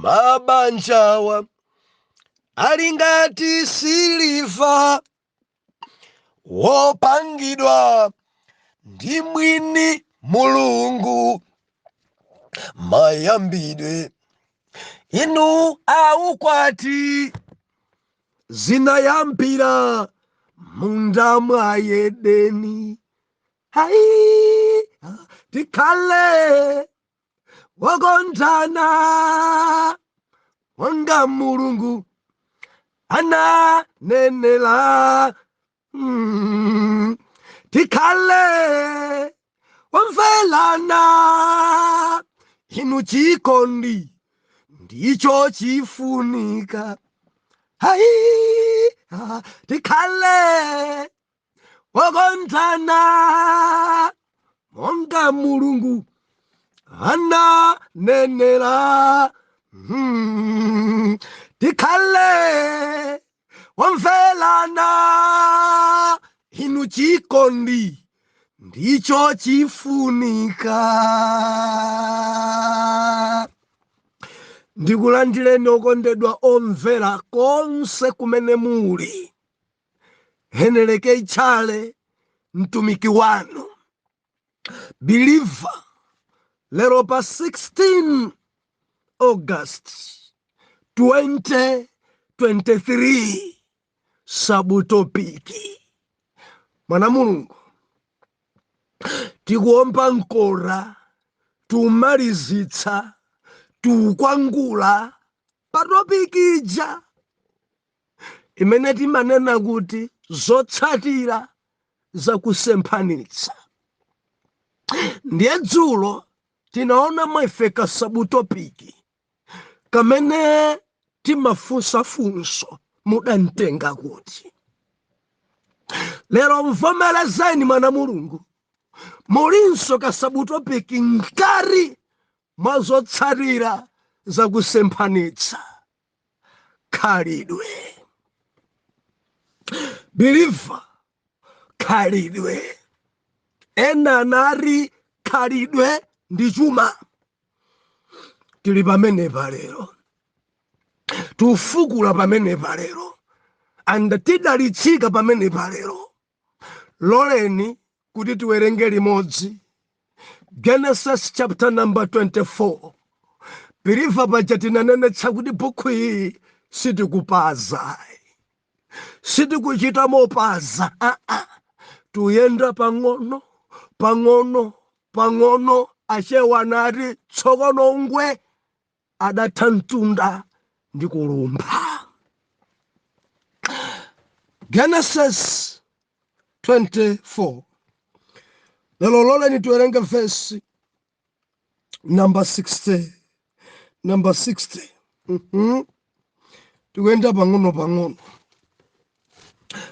Mabanjawa ali ngati siliva wopangidwa ndi mwini Mulungu. Mayambidwe inu aukwati zinayambira munda mwa Edeni. Hai, tikhale wokondana wanga Mulungu ananenela. Tikhale womvelana, inu chikondi ndicho chifunika. Hai, tikhale wokondana monga Mulungu ananenera. Tikhale womvelana, inu chikondi ndicho chifunika. Ndikulandireni okondedwa omvera konse kumene muli. Heneleke Tchale mtumiki wanu believer, lero pa 16 August 2023, subtopic mwana Mulungu, tikuomba mkora, tumalizitsa, tukwangula pa topic ija imene timanena kuti zotsatira zakusemphanitsa. Ndiye dzulo tinaona mwefe ka subtopic kamene timafunsa funso, mudantenga kuti? Lero mvomerezeni mwana Mulungu, mulinso ka subtopic mkati mwa zotsatira zakusemphanitsa, khalidwe. Believer, khalidwe. Ena anati khalidwe ndi chuma. Tili pamenepa lero, tufukula pamenepa lero, and tidalitsika pamenepa lero. Loleni kuti tiwerenge limodzi Genesis chapter number 24. Believer, paja tinanenetsa kuti bhuku iyi sitikupaza, sitikuchita mopaza, aa, tuyenda pang'ono pang'ono pang'ono. Achewa nati tsokono ngwe adatha mtunda ndi kulumpha. Genesis 24, lero loleni tiwerenge verse number 60, number 60. Tikuyenda pang'ono pang'ono.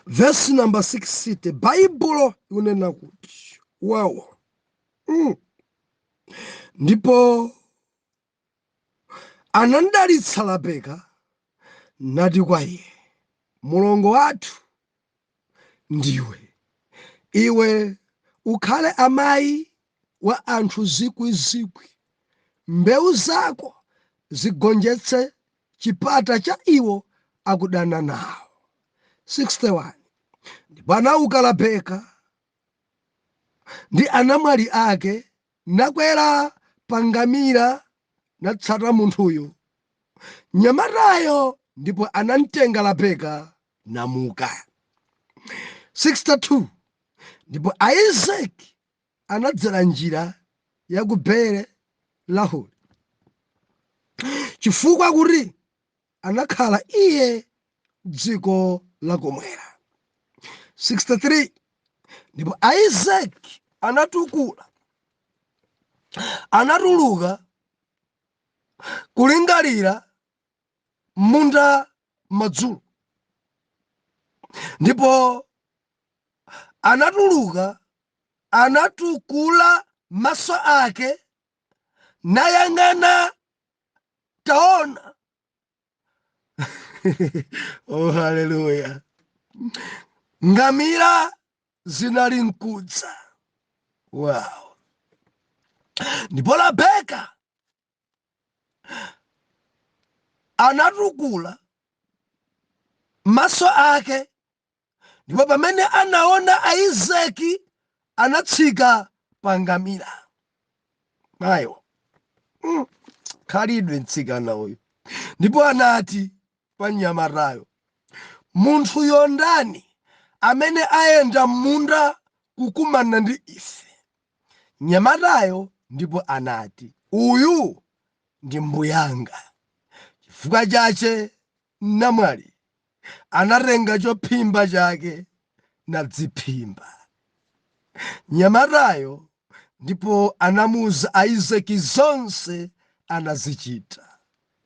Verse number 60, Baibulo ikunena kuti, wow, Ndipo anandalitsa Labeka, nati kwa iye, "Mulongo wathu ndiwe iwe, ukhale amayi wa anthu zikwi zikwi, mbewu zako zigonjetse chipata cha iwo akudana nawo." 61 Ndipo anauka Labeka ndi anamwali ake, nakwera pa ngamira, natsata munthuyo mnyamatayo, ndipo anamtenga Labeka namuka. 62 Ndipo Isaki anadzera njira ya ku Beere Lahori, chifukwa kuti anakhala iye dziko lakumwera. 63 Ndipo Isaki anatuluka kulingalira munda madzulo, ndipo anatuluka, anatukula maso ake nayang'ana, taona, oh haleluya, ngamira zinali mkudza. Wow. Ndipo Labeka Anatukula maso ake, ndipo pamene anaona Isaki anatsika pa ngamira. Mayo, khalidwe mtsikana uyu. Ndipo anati kwa mnyamatayo, "Munthuyo ndani amene ayenda m'munda kukumana ndi ife?" Mnyamatayo ndipo anati, "Uyu ndi mbuyanga." Chifukwa chache namwali anatenga chophimba chake nadziphimba. Mnyamatayo ndipo anamuuza Isaki zonse anazichita.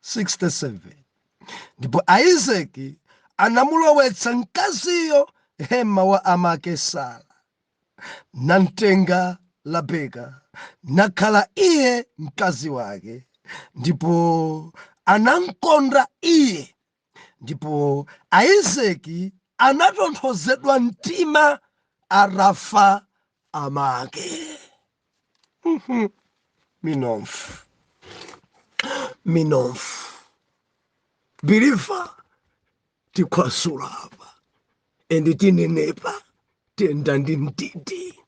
67 Ndipo Isaki anamulowetsa mkaziyo hema wa amake Sara, namtenga Rebeka, nakhala iye mkazi wake, ndipo anamkonda iye. Ndipo Isaki anatonthozedwa mtima atafa amake. Minofu, minofu, believer, tikhwasula apa and tinenepa, tenda ndi mtiti.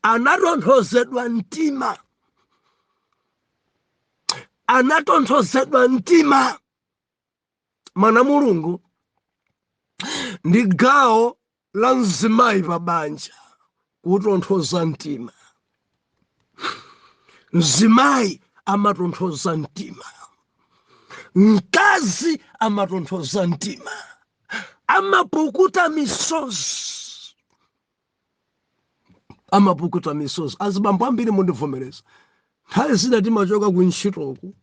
Anatonthozedwa mtima, anatonthozedwa mtima. Mwana Mulungu, ndi gawo la mzimayi pa banja kutonthoza mtima. Mzimayi amatonthoza mtima, mkazi amatonthoza mtima, amapukuta misozi, amapukuta misozi. Azibambo ambiri mundivomereza, nthawi zina timachoka ku ntchitoku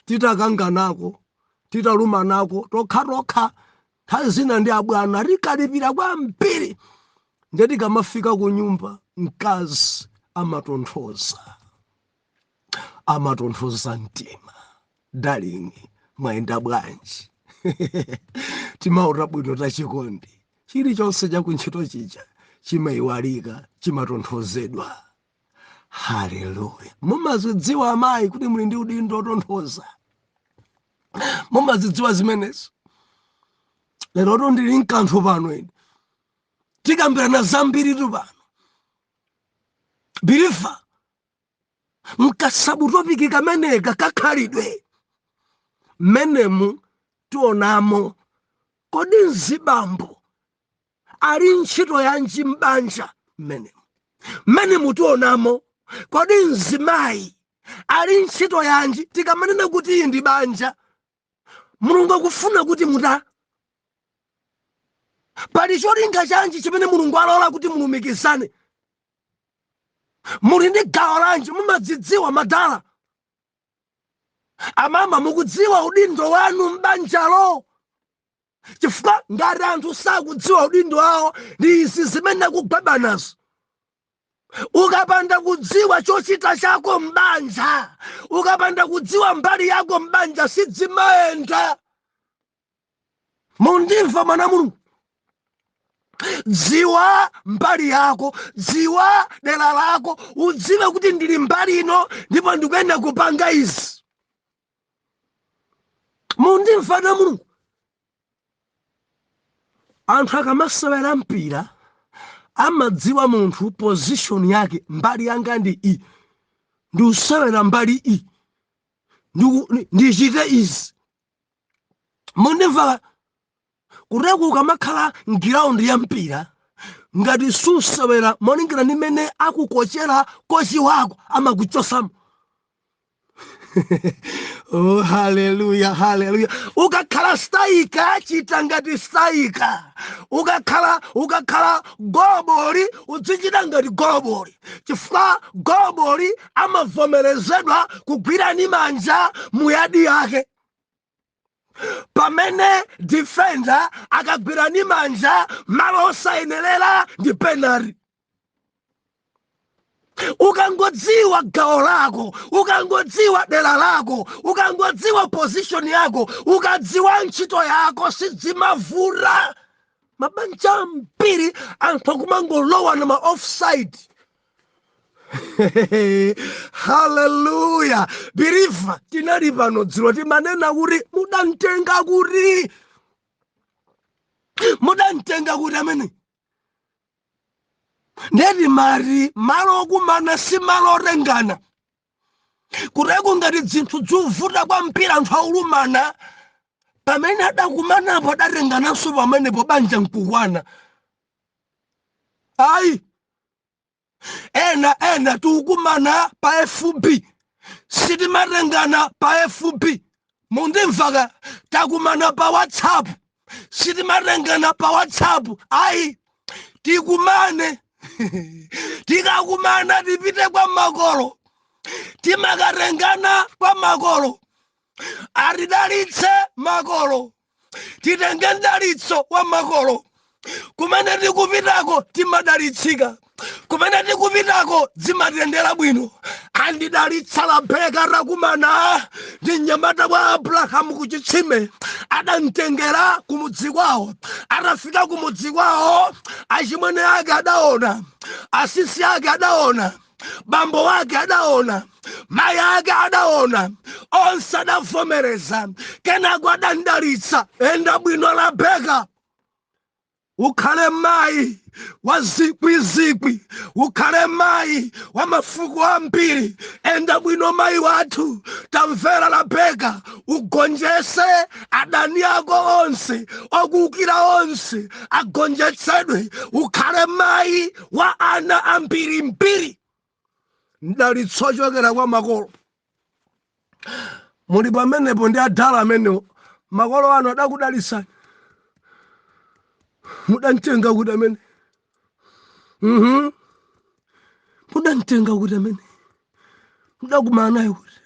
titakanganako, titalumanako tokhatokha, nthawi zina ndi abwana, tikalipira kwambiri, ndiye tikamafika ku nyumba mkazi amatonthoza, amatonthoza mtima. "Darling, mwayenda bwanji? Timauta bwino tachikondi." Chilichonse chakuntchito chija chimayiwalika, chimatonthozedwa. Haleluya! Mumazidziwa amayi kuti muli ndi udindo otonthoza? Mumazidziwa zimenezo? Leroto ndili mkanthu pano, ine tikambirana zambiritu pano, believer. Mka subtopic kameneka kakhalidwe, mmenemu tionamo kodi mzibambo ali ntchito yanji m'banja mmenemu. Mmenemu tionamo kodi mzimayi ali ntchito yanji. Tikamanena kuti iyi ndi banja, Mulungu akufuna kuti muta pali cholinga chanji chimene Mulungu alola kuti mulumikizane? Muli ndi gawo lanji? Mumadzidziwa madala? Amama, mukudziwa udindo wanu m'banjalo? Chifukwa ngati anthu sakudziwa udindo wawo, ndi izi zimene akugweba nazo. Ukapanda kudziwa chochita chako m'banja, ukapanda kudziwa mbali yako m'banja, sidzimayenda. Mundimva, mwana Mulungu? Dziwa mbali yako, dziwa dera lako, udziwe kuti ndili mbali ino ndipo ndikuyenda kupanga izi. Mundimva, na Mulungu? Anthu akamasewera mpira amadziwa munthu position yake. Mbali yanga ndi i, ndiusewera mbali i, ndichite izi. Mundimva? Kuteko ukamakhala m'ground ya mpira, ngati susewera molingana ndi mmene akukochera kochi wako, amakuchosamo. Oh, haleluya, haleluya! Ukakhala striker, chita ngati striker. Ukakhala goloboli, udzichita ngati goloboli, chifukwa goloboli amavomerezedwa kugwira ni manja mu yard yake, pamene defender akagwira ni manja malo osayenerera ndi penalty. Ukangodziwa gawo lako, ukangodziwa dera lako, ukangodziwa position yako, ukadziwa ntchito yako, sidzimavura. Mabanja ambiri anthu akumangolowa na ma offside. Haleluya! Believer, tinali pano dzulo, timanena kuti mudamtenga kuti, mudamtenga kuti amene ndeti mari malo okumana si malo otengana. Kuteko ngati zinthu zovuta kwambiri, anthu aulumana, pamene adakumanapo adatengananso pamenepo, banja nkukwana. Ayi, ena ena tikukumana pa FB, sitimatengana pa FB. Mundimvaka? Takumana pa WhatsApp, sitimatengana pa WhatsApp. Ayi, tikumane. Tikakumana tipite kwa makolo, timakatengana kwa makolo, atidalitse makolo, titenge mdalitso wa makolo. Kumene tikupitako timadalitsika, kumene tikupitako zimatiyendera bwino. Andidalitsa Rabeka atakumana ndi mnyamata wa Abrahamu ku chitsime, adamtengera kumudzi kwawo. Atafika kumudzi kwawo, achimwene ake adaona, asisi ake adaona, bambo wake adaona, mayi ake adaona, onse adavomereza. Kenako adandalitsa: "Enda bwino Rabeka, ukhale mayi wa zikwizikwi, ukhale mayi wa mafuko ambiri. Enda bwino mayi wathu. Tamvera Rabeka, ugonjese adani ako onse, okuukira onse agonjetsedwe, ukhale mayi wa ana ambirimbiri." Mdalitso ochokera kwa makolo. Muli pamenepo ndi adala amenewo, makolo anu adakudalisani? Mudamtenga kuti amene? Mudamtenga kuti amene? Mudakumana naye kuti?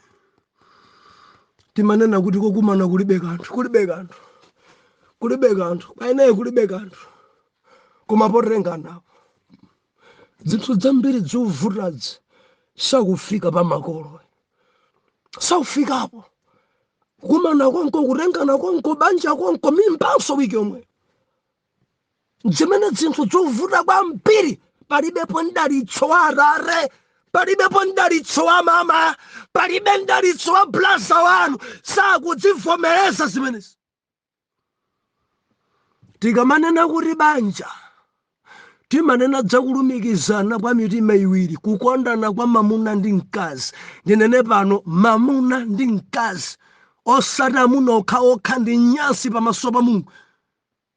Timanena kuti kokumana kulibe kanthu, kulibe kanthu, kulibe kanthu, kwaeneyo kulibe kanthu, koma potenganapo zinthu zambiri zovutazi sakufika pa makolo, sakufikapo. Kumana konko, kutengana konko, banja konko, mimbanso wiki yomwe, zimene zinthu zovuta kwambiri. Palibepo mdalitso wa arare, palibepo mdalitso wa mama, palibe mdalitso wa blaza wanu, sakudzivomereza zimenezi. Tikamanena kuti banja, timanena dzakulumikizana kwa mitima iwiri, kukondana kwa mamuna ndi mkazi. Ndinene pano, mamuna ndi mkazi, osati amuna okhaokha, ndi nyasi pamaso pa Mulungu.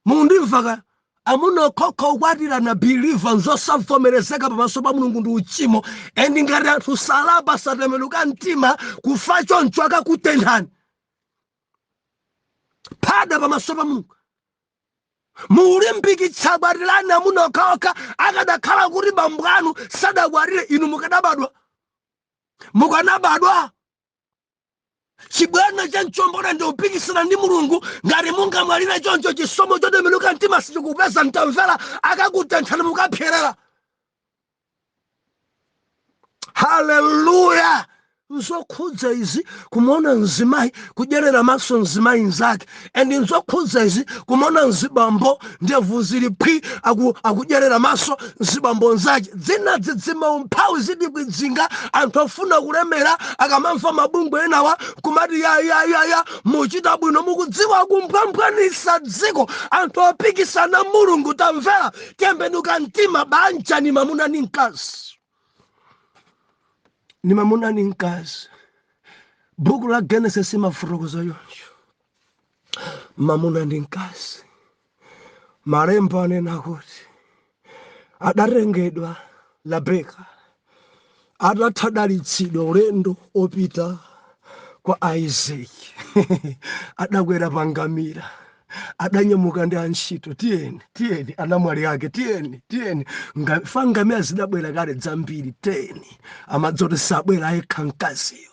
Mundimva ka? Amuna okhaokha okwatirana, believer, nzosavomerezeka pamaso pa Mulungu, ndi uchimo. And ngati anthu salapa, satembenuka mtima, kufa choncho akakutenthani phada pamaso pa Mulungu. Mulimbikitsa kwatirani amuna okhaokha. Akadakhala kuti bambo anu sadakwatire, inu mukanabadwa? Mukanabadwa? Chibwana cha mchombola ndi upikisana ndi Mulungu. Ngati mungamwalire choncho, chisomo chotembenuka mtima sichikupeza. Mtamvera, akakutenthani mukapyerera. Haleluya! Nzokhudza izi kumuona mzimayi kudyerera maso mzimayi nzake, and nzokhudza izi kumuona mzibambo ndevu zili phwi akudyerera maso mzibambo nzake. Dzina dzidzima umphawi zidikwidzinga. Anthu afuna kulemera akamamva mabungwe enawa kumati ya ya ya ya, muchita bwino, mukudziwa kumphwamphwanisa dziko, anthu opikisana Mulungu. Tamvera, tembenuka mtima. Banja ni mamuna ni mkazi, ni mamuna ni mkazi. Buku la Genesis imafotokoza yoncho, mamuna ndi mkazi. Malembo anena kuti adatengedwa Rabeka atatadalitsidwa ulendo opita kwa Isaki, adakwera pa ngamira, adanyamuka ndi antchito: "Tiyeni, tiyeni, anamwali ake, tiyeni, tiyeni." Fa ngamira zidabwera kale dzambiri 10. Amadzoti sabwera yekha mkaziyo,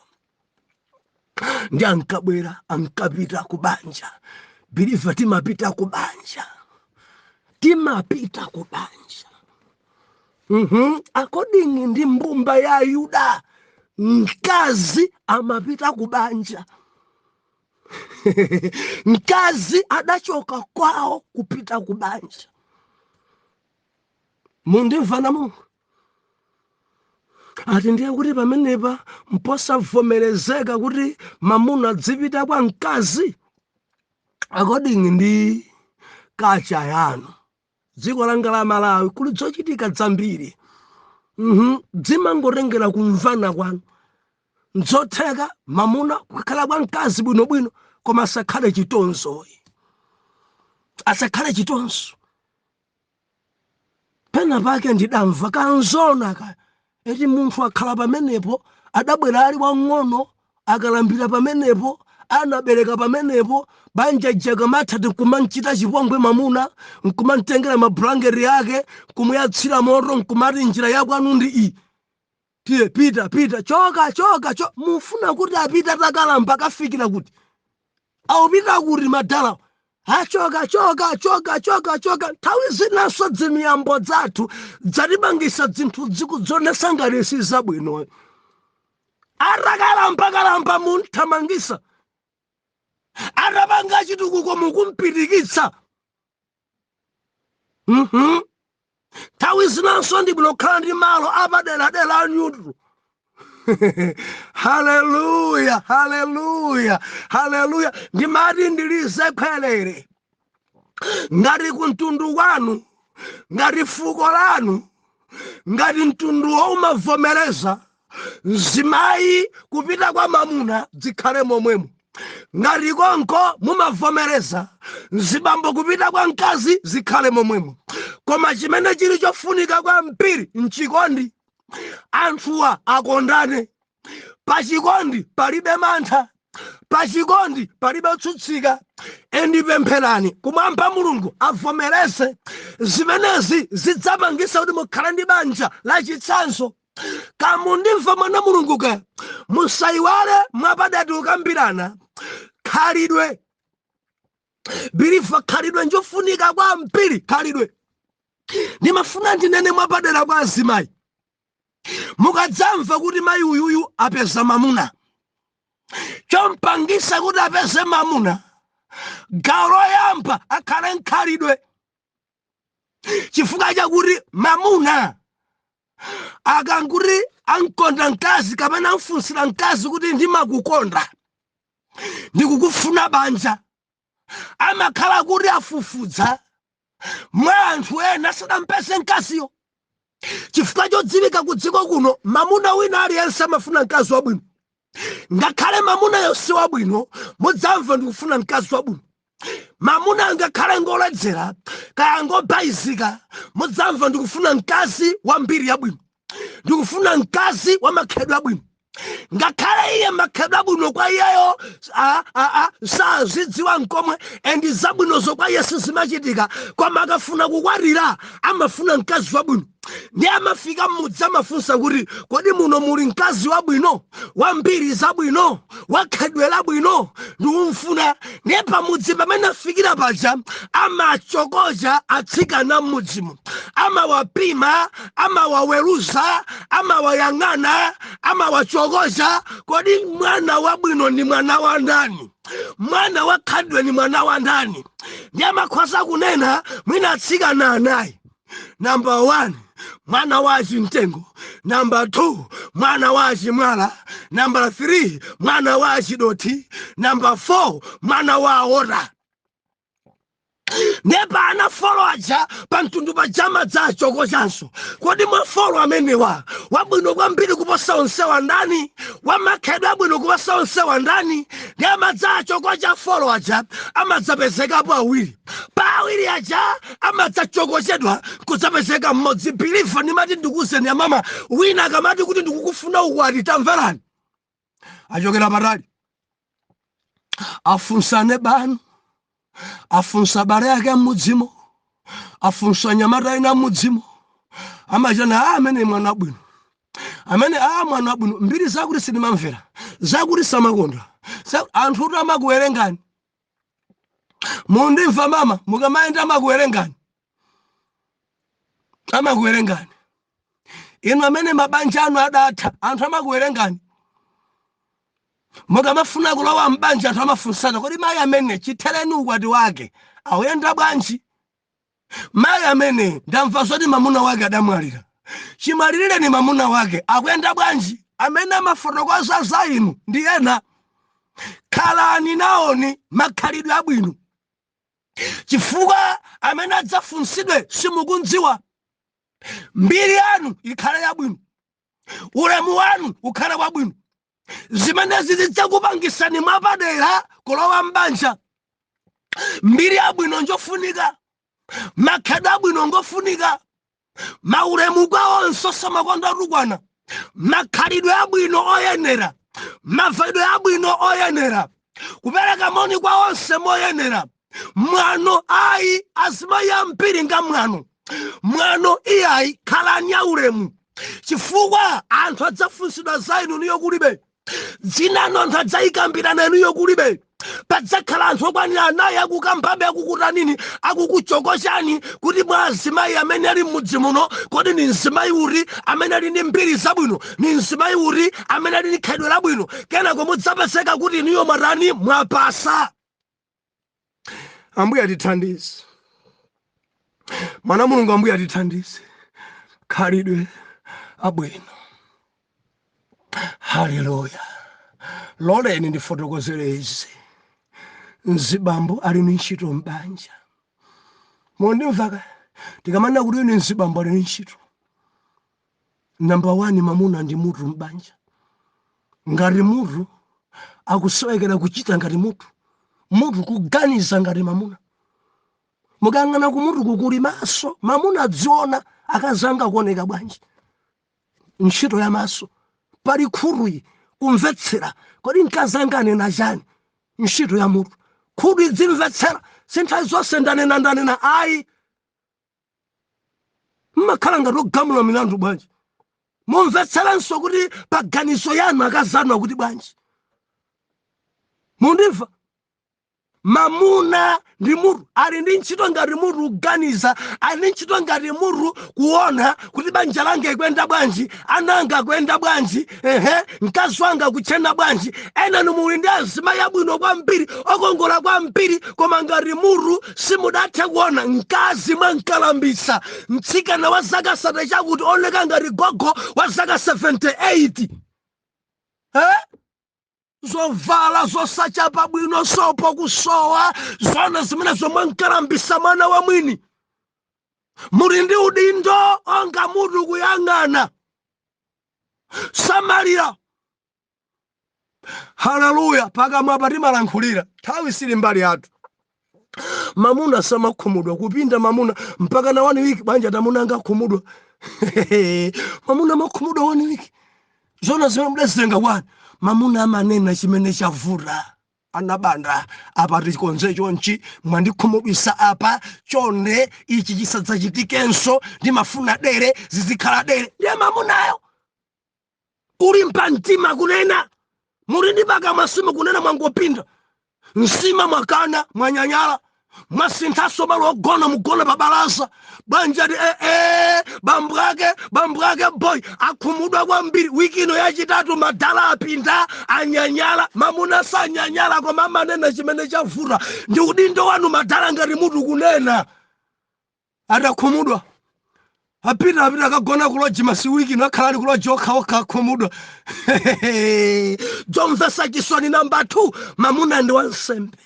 ndi ankabwera, ankapita ku banja. Believer, timapita ku banja, timapita ku banja. According ndi mbumba ya Yuda, mkazi amapita ku banja. Mkazi adachoka kwawo kupita ku banja. Mundimvana Mungu? Ati ndiye kuti pamenepa mposavomerezeka kuti mamuna adzipita kwa mkazi according ndi culture yanu. Dziko langa la Malawi kuli zochitika zambiri. Dzimangotengera kumvana kwanu. Nzotheka mamuna kukhala kwa mkazi bwinobwino, koma asakhale chitonzo, asakhale chitonzo. Pena pake ndidamva kanzona ka eti munthu akhala pamenepo, adabwera ali wang'ono, akalambira pamenepo, anabereka pamenepo, banja jakamatha nkumanchita chipongwe mamuna, nkumamtengera mablanketi ake, nkumuyatsira moto, nkumati njira yakwanu ndi iyi, tiye pita, pita, choka, choka, cho. Mufuna kuti apite atakalamba, kafikira kuti awupita kuti madala achoka, choka, choka, choka, choka. Nthawi zinanso dzimiyambo dzathu dzatipangisa zinthu zikudzonesa ngati si zabwino. Atakalamba kalamba munthamangisa, atapanga chitukuko mukumpitikitsa. Nthawi zinanso ndi bwino kukhala ndi malo apaderadera a neutral. Haleluya, haleluya, haleluya! Ndimati ndilize khwerere, ngati kumtundu kwanu, ngati fuko lanu, ngati mtunduwo umavomereza mzimayi kupita kwa mamuna, zikhale momwemo. Ngati konko mumavomereza mzibambo kupita kwa mkazi, zikhale momwemo. Koma chimene chili chofunika kwambiri mchikondi. Anthuwa akondane. Pachikondi palibe mantha, pachikondi palibe kutsutsika. Endipempherani kumwamba Mulungu avomereze zimenezi, zidzapangisa kuti mukhale ndi banja lachitsanzo. Kamundimva mwana Mulungu ka, musayiwale mwapadati kukambirana khalidwe. Believer, khalidwe njofunika kwambiri. Khalidwe ndimafuna ndinene mwapadera kwa azimayi. Mukadzamva kuti mayi uyuyu apeza mamuna, chompangisa kuti apeze mamuna, gawo loyamba akhale nkhalidwe, chifukwa chakuti mamuna akanguti ankonda mkazi kapena amfunsira mkazi kuti ndimakukonda, ndikukufuna banja, amakhala kuti afufudza mwa anthu ena sadampeze mkaziyo, chifukwa chodziwika ku dziko kuno, mamuna wina aliyense amafuna mkazi wabwino. Ngakhale mamunayo si wabwino, mudzamva ndikufuna mkazi wabwino. Mamuna ngakhale ngoledzera kaya ngobayizika, mudzamva ndikufuna mkazi wa mbiri yabwino, ndikufuna mkazi wa makhalidwe abwino. Ngakhale iye makhalidwe abwino kwa iyeyo sazidziwa nkomwe, and zabwinozo kwa iye sizimachitika, koma akafuna kukwatira amafuna mkazi wabwino. Ndi amafika mmudzi, amafunsa kuti kodi muno muli mkazi wabwino, wambiri zabwino, wakhalidwe labwino? Ndikumfuna. Ndiye pamudzi pamene afikira paja, amachokocha atsikana mmudzimo, amawapima, amawaweruza, amawayang'ana, amawachokocha. Kodi mwana wabwino ndi mwana wa ndani? Mwana wakhalidwe ni mwana wa ndani? Ndi amakhoza kunena mwina atsikana anayi: number 1 mwana wa Chimtengo, number 2 mwana wa Chimwala, number 3 mwana wa Chidoti, number 4 mwana wa Ora. Ndipo ana four aja pamtundu pajama dzachokochanso, kodi mwa four amenewa wabwino kwambiri kuposa onsewa ndani? Wamakhalidwe abwino kuposa onsewa ndani? Ndi amadzachokocha four aja, amadzapezekapo awiri. Pa awiri aja amadzachokochedwa kudzapezeka mmodzi. Believer, ndimati ndikuuzeni amama, wina akamati kuti ndikukufuna ukwati, tamverani, achokera patali, afunsane banu, afunsa abale ake amudzimo, afunsa anyamata ena amudzimo, amachana a amene mwana abwino, amene a mwana abwino, mbiri zakuti sindimamvera, zakuti samakonda. Anthu kuti amakuwerengani. Mundimva mama, mukamayenda amakuwerengani, amakuwerengani. Inu amene mabanja anu adatha, anthu amakuwerengani. Mukamafuna kulowa mbanja, anthu amafunsana, kodi mayi amene chithereni ukwati wake awuyenda bwanji? Mayi amene ndamva zoti mamuna wake adamwalira. Chimwalireni mamuna wake akuyenda bwanji? Amene amafotokoza za inu ndi ena. Khalani nawoni makhalidwe abwino, chifukwa amene adzafunsidwe simukundziwa. Mbiri yanu ikhale yabwino, ulemu wanu ukhale wabwino. Zimenezi zidzakupangisani mwapadera kulowa m'banja. Mbiri yabwino njofunika, makhalidwe abwino ngofunika, maulemu kwa onse osamakonda otukwana, makhalidwe abwino oyenera, mavalidwe abwino oyenera, kupereka moni kwa onse moyenera. Mwano ayi, azimayi ambiri nga mwano, mwano iyayi. Khalani aulemu, chifukwa anthu adzafunsidwa za inu niyo kulibe dzinano, anthu adzayikambirana inuyo kulibe. Padzakhala anthu okwanira anayi akukambabe, akukutanini, akukuchokochani kuti mwa azimayi amene ali m'mudzi muno, kodi ni mzimayi uti amene ali ndi mbiri zabwino? Ni mzimayi uti amene ali ndi khalidwe labwino? Kenako mudzapezeka kuti inuyo mwatani? Mwapasa. Ambuye atithandize, mwana Mulungu. Ambuye atithandize, khalidwe abwino. Haleluya! Loleni ndifotokozere izi. Mzibambo ali ni ntchito m'banja. Mondimvaka? Tikamanena kuti ine mzibambo ali ni ntchito, number 1, mamuna ndi mutu m'banja. Ngati mutu akusowekera kuchita ngati mutu, mutu kuganiza ngati mamuna. Mukayang'ana kumutu kukuli maso, mamuna adziona akazi anga akuoneka bwanji, ntchito ya maso. Pali khutu, kumvetsera, kodi mkazi anga anena chani? Ntchito ya mutu. Khutu idzimvetsera, si nthawi zonse ndanena, ndanena ayi. Mmakhala ngati ogamula milandu bwanji? Mumvetseranso kuti paganizo yanu akazi anu akuti bwanji. Mundimva? Mamuna ndi mutu, ali ndi ntchito ngati mutu kuganiza, ali ndi ntchito ngati mutu kuona kuti banja langa ikuyenda bwanji, ana anga akuyenda bwanji, ehe, mkazi wanga akutchena bwanji. Ena muli ndi azimayi abwino kwambiri, okongola kwambiri, koma ngati mutu simudathe kuona mkazi mwamkalambisa, mtsikana wa zaka 30 chakuti oneka ngati gogo wa zaka 78, eh? Zovala zosachapa bwino, sopo kusowa, zona zimene zomwe nkalambisa mwana wa mwini. Muli ndi udindo onga mutu kuyang'ana, samalira. Haleluya! Pakamwa patimalankhulira, nthawi sili mbali yathu. Mamuna samakhumudwa kupinda mamuna mpaka na one week. Banja tamuna angakhumudwa? Mamuna amakhumudwa one week? Zona zimene mudazilenga kwani? Mamuna amanena chimene chavuta: "Anabanda, apa tikonze chonchi, mwandikhumudwisa apa, chonde ichi chisadzachitikenso, ndimafuna dere zizikhala dere." Ndiye mamunayo kulimba mtima kunena. Muli ndi pakamwa, simukunena, mwangopinda msima, mwakana, mwanyanyala, mwasinthaso malo ogona, mugona pa balaza. Banja ti ee, bambo ake, bambo ake boy akhumudwa kwambiri, wiki ino yachitatu madala apinda, anyanyala. Mamuna sanyanyala, koma amanena chimene chavuta. Ndi udindo wanu madala ngati mutu kunena. Atakhumudwa apita, apita akagona kuloji masi wiki ino, akhala ali kuloji okhaokha, akhumudwa. Zomvetsa chisoni. Number 2, mamuna ndi wansembe,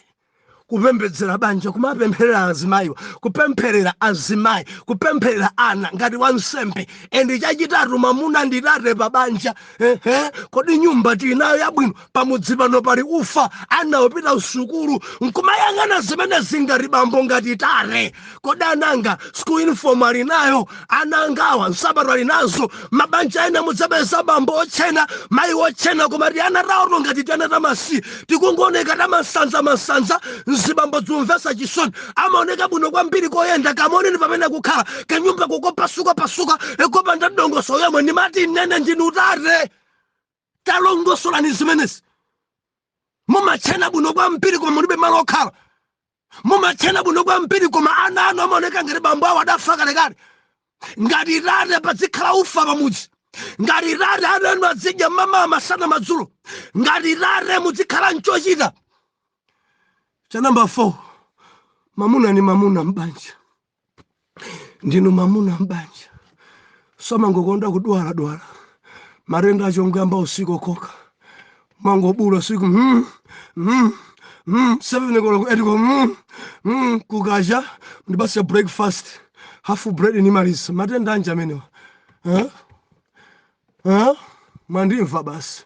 kupembedzera banja, kumapempherera azimayiwa, kupempherera azimayi, kupempherera ana ngati wansembe. And chachitatu, mamuna ndi tate pa banja. Ehe, kodi nyumba tinayo yabwino? Pamudzi pano pali ufa? Ana opita usukulu? Nkumayang'ana zimene zingati bambo, ngati tate. Kodi ananga school uniform ali nayo? Anangawa nsapato ali nazo? Mabanja ena mudzapeza bambo otchena, mayi otchena, koma ti ana tawo ngati tiana tamasi, tikungooneka tamasanza masanza. Mzibambo, zimvetsa chisoni. Amaoneka bwino kwambiri koyenda, kamoneni pamene kukhala kanyumba kokopasuka pasuka, ekopanda dongoso yomwe. Ndimati nene ndinu tate, talongosolani zimenezi. Mumatchena bwino kwambiri, koma mulibe malo okhala. Mumatchena bwino kwambiri, koma ana anu amaoneka ngati bambo awo adafa kalekale. Ngati tate, pazikhala ufa pamudzi. Ngati tate, ana anu azidya mamawa, masana, madzulo. Ngati tate, muzikhala nchochita. Cha number 4, mamuna ni mamuna mbanja. Ndinu mamuna mbanja. Samangokonda kudwala dwala. Matenda achonguyamba usiku okhoka. Mangobula usiku 7 koloko 8 koloko kukacha ndibasa breakfast half bread nimaliza. Matenda anje amenewa. Eh? Eh? Mwandimva basi.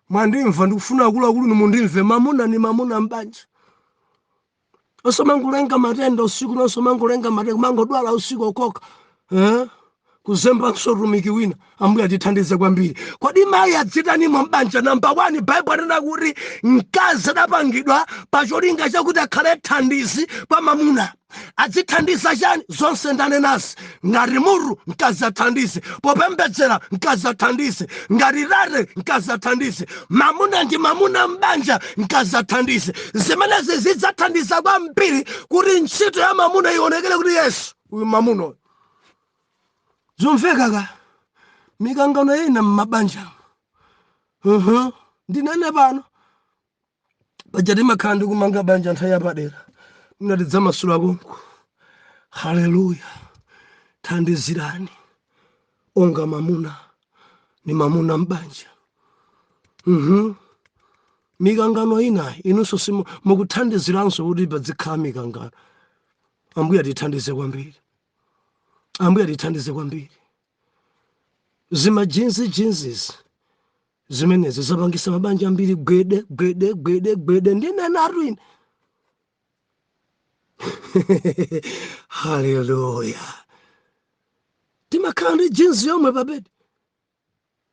Mwandimva, ndikufuna akuluakulu nimundimve. Mamuna ni mamuna mbanja. Osamangolenga matenda usiku nosomangolenga matenda kumangodwala usiku okoka. Eh? Kuzemba nsotumiki wina. Ambuye atithandize kwambiri. Kodi mayi adzitanimo mbanja? Namba 1, Bible anena kuti mkazi adapangidwa pacholinga chakuti akhale thandizi pa mamuna. Adzithandiza chani? Zonse ndanenazi. Ngati mutu mkazi athandize, popembedzera mkazi athandize, ngati tate mkazi athandize, mamuna ndi mamuna mbanja mkazi athandize. Zimenezi zidzathandiza kwambiri kuti ntchito ya mamuna ionekere kuti Yesu uyu mamuna uyu. Zomveka ka mikangano ina mmabanja. Ndinene pano paja timakhala ndikumanga banja nthawi yapadera mnati dzamasula konko. Haleluya. Thandizirani onga mamuna ni mamuna mbanja. Mikangano ina inunso mukuthandiziranso kuti padzikhala mikangano. Ambuye atithandize kwambiri. Ambuye atithandize kwambiri. Zima jinsi jinsis zimenezi zapangisa mabanja ambiri gwede gwede gwede gwede. Ndinenatu ine. Haleluya. Timakhala ndi jinsi yomwe pabedi.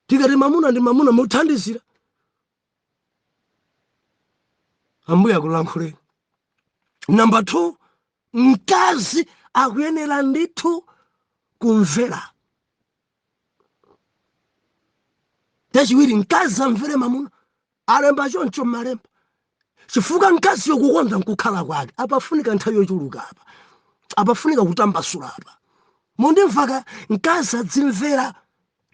Tikati mamuna ndi mamuna muthandizira. Ambuye akulankhuleni. Namba 2, mkazi akuyenera ndithu kumvera. Chachiwiri, mkazi amvere mamuna. Alemba choncho mmalemba. Chifukwa mkaziyo kukonda nkukhala kwake. Apafunika nthawi yochuluka apa. Apafunika kutambasula apa. Mundimvaka, mkazi adzimvera.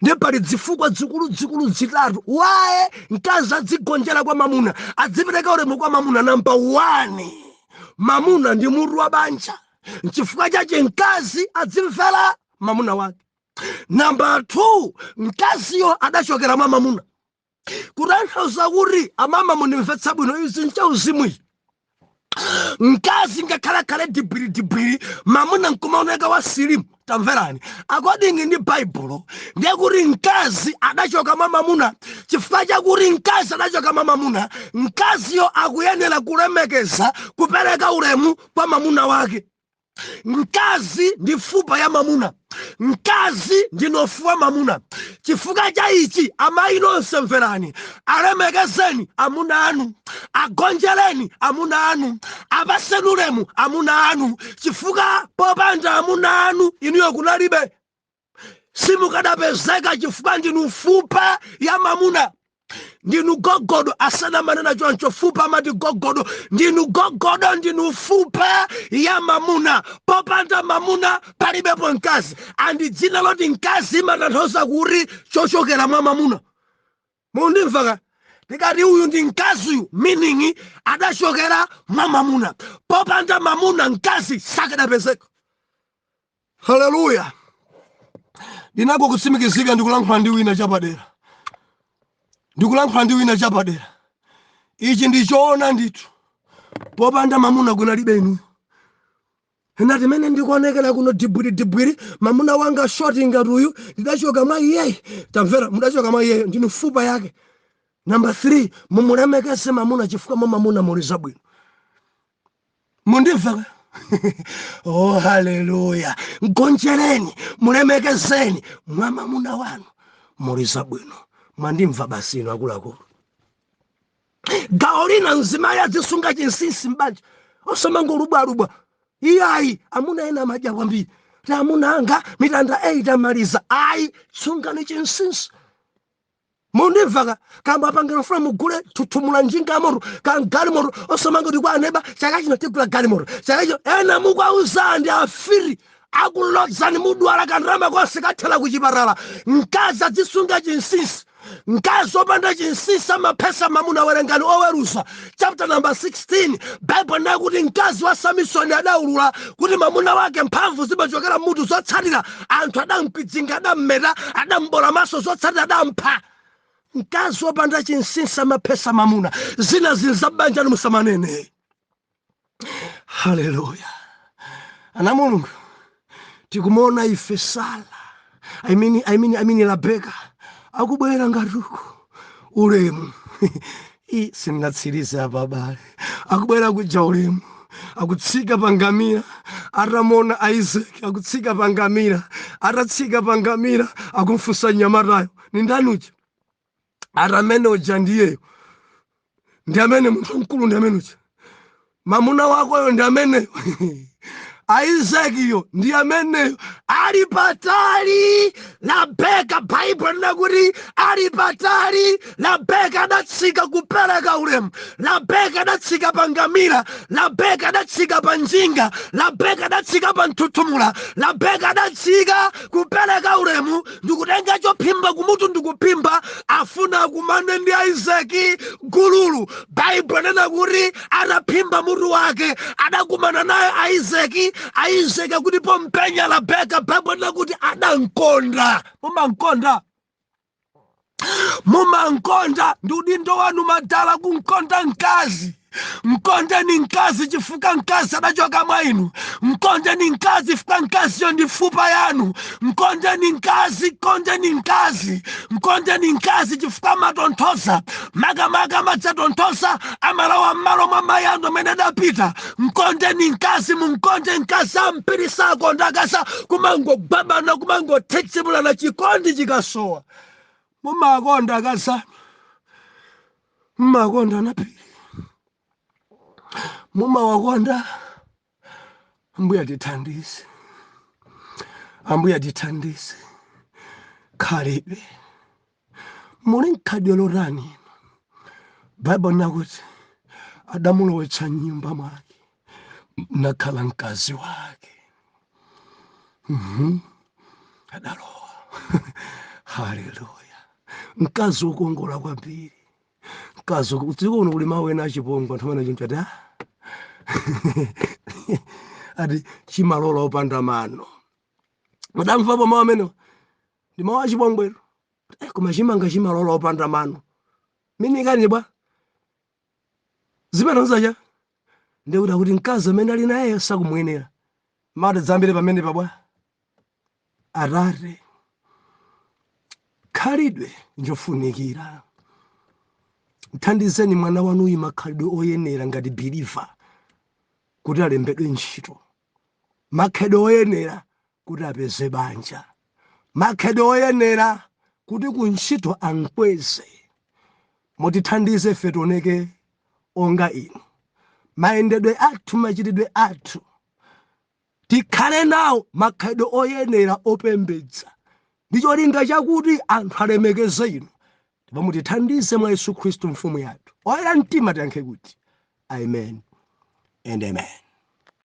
Ndi pali zifukwa zikulu zikulu zitatu. Waye mkazi adzigonjera kwa mamuna, adzipereka ulemu kwa mamuna. Namba 1, mamuna ndi mutu wa banja. Nchifukwa chache mkazi adzimvera mamuna wake. Namba 2, mkaziyo adachokera mwa mamuna. Kutanthauza kuti amama mundimvetsa bwino, izi nchauzimu ichi. Mkazi ngakhale dibwiri dibwiri, mamuna nkumaoneka wa silimu. Tamverani, according ndi Bible, ndiye kuti mkazi adachoka mwa mamuna. Chifukwa chakuti mkazi adachoka mwa mamuna, mkaziyo akuyenera kulemekeza, kupereka ulemu kwa mamuna wake. Mkazi ndi fupa ya mamuna. Mkazi ndi nofu wa mamuna. Chifukwa cha ichi, amayi nonse mverani, alemekezeni amuna anu, agonjereni amuna anu, apaseni ulemu amuna anu. Chifukwa popanda amuna anu inuyo kunalibe, simukadapezeka. Chifukwa ndinu fupa ya mamuna, ndinu gogodo. Asana manena choncho, fupa amati gogodo. Ndinu gogodo, ndinu fupa ya mamuna. Popanda mamuna palibepo mkazi. Andi dzina loti mkazi imatanthauza kuti chochokera mwa mamuna. Mundimvaka? Tikati uyu ndi mkazi uyu, meaning adachokera mwa mamuna. Popanda mamuna mkazi sakadapezeka. Haleluya. Ndinako kutsimikizika, ndikulankhula ndi wina chapadera. Ndikulankhula ndi wina chapadera. Ichi ndichoona ndithu. Popanda mamuna kunalibe inuyo. Ena timene ndikuonekera kuno dibwiri dibwiri, mamuna wanga shoti ngati uyu, ndidachoka mwa iyeyi. Tamvera, mudachoka mwa iyeyo, ndinu fupa yake. Namba 3, mumulemekeze mamuna chifukwa mwa mamuna muli zabwino. Mundimva? Oh, haleluya. Mgonjereni, mulemekezeni, mwa mamuna wanu muli zabwino. Mwandimva basi inu akuluakulu. Gawo lina mzimayi azisunga chinsinsi mbanja, osamangolubwalubwa. Iyayi, amuna ena amadya kwambiri. Ti amuna anga mitanda 8 amaliza. Ayi, sungani chinsinsi. Mundimvaka? Kamba apangira funa mugule tuthumula njinga ya moto ka galimoto, osamangoti kwa aneba chaka chino tigula galimoto chaka chino. Ena mukwauza ndi afiri akulodzani, mudwala kandalama konse kathera kuchipatala. Mkazi azisunga chinsinsi. Mkazi wopanda chinsinsi amaphetsa mamuna. Werengani Oweruza chapter number 16. Bible nakuti mkazi wa Samisoni adaulula kuti mamuna wake mphamvu zimachokera mutu. Zotsatira, anthu adamkwidzinga, adammeta, adambola maso. Zotsatira, adampha. Mkazi wopanda chinsinsi amaphetsa mamuna. Zina zili zabanjani, musamanene. Haleluya! Ana Mulungu, tikumuona ife Sara, I mean Rabeka akubwera ngatuku ulemu. I sindinatsirize apa, abale. Akubwera kuja ulemu, akutsika pa ngamira. Atamona Isaac akutsika pa ngamira, atatsika pa ngamira, akumfunsa mnyamatayo, "Ni ndani uja?" Ati, "Amene uja ndiyeyo, ndi amene munthu mkulu, ndi amene uja mamuna wakoyo, ndi ameneyo Isaaciyo, ndi ameneyo." Ali patali Labeka, Baibulo linakuti ali patali Labeka adatsika kupereka ulemu. Labeka adatsika pa ngamira, Labeka adatsika pa njinga, Labeka adatsika pa mthuthumula. Labeka adatsika kupereka ulemu, ndikutenga chophimba kumutu, ndikuphimba, afuna akumane ndi Isaki gululu. Baibulo nena kuti ataphimba mutu wake adakumana naye Isaki. Isaki akuti pompenya Labeka, Baibulo nena kuti adamkonda. Mumankonda? Mumankonda? Ndi udindo wanu madala kunkonda mkazi. Mkondeni mkazi chifukwa mkazi adachoka mwa inu. Mkondeni mkazi chifukwa mkaziyo ndi fupa yanu. Mkondeni mkazi, kondeni mkazi, mkondeni mkazi chifukwa amatonthoza, makamaka amadzatonthoza, amalowa m'malo mwa mayi anu amene adapita. Mkondeni mkazi, mumkonde mkazi. Ambiri sakonda akasa, kumangogwabana, kumangothetsebulana, chikondi chikasowa. Mumakonda akasa? Mumakonda anapiri? Mumawakonda? Ambuye atithandize, Ambuye atithandize. Khalidwe, muli mkhalidwe lotani inu? Baibulo nakuti adamulowetsa mnyumba mwake, nakhala mkazi wake. Adalowa. Haleluya! Mkazi wokongola kwambiri, mkazi dziko kuno kuli mawu ena achipongwe, anthu amene choncho ati, "Ah." Ati chimalola opanda mano. Mudamvapo mawu amenewa? Ndi mawu achipongwero. Koma chimanga chimalola opanda mano, minikani bwa zimene zacha. Ndikuti akuti mkazi amene ali naye sakumuyenera. Mati dzambire pamene pabwa. Atate, khalidwe njofunikira. Mthandizeni mwana wanuyu makhalidwe oyenera ngati believer kuti alembedwe ntchito, makhalidwe oyenera kuti apeze banja, makhalidwe oyenera kuti ku ntchito ankweze. Mutithandize ife tioneke onga inu, mayendedwe athu, machitidwe athu, tikhale nawo makhalidwe oyenera opembedza ndi cholinga chakuti anthu alemekeze inu. Ndipo mutithandize mwa Yesu Khristu mfumu yathu. Oyera mtima tiyankhe kuti amen and amen.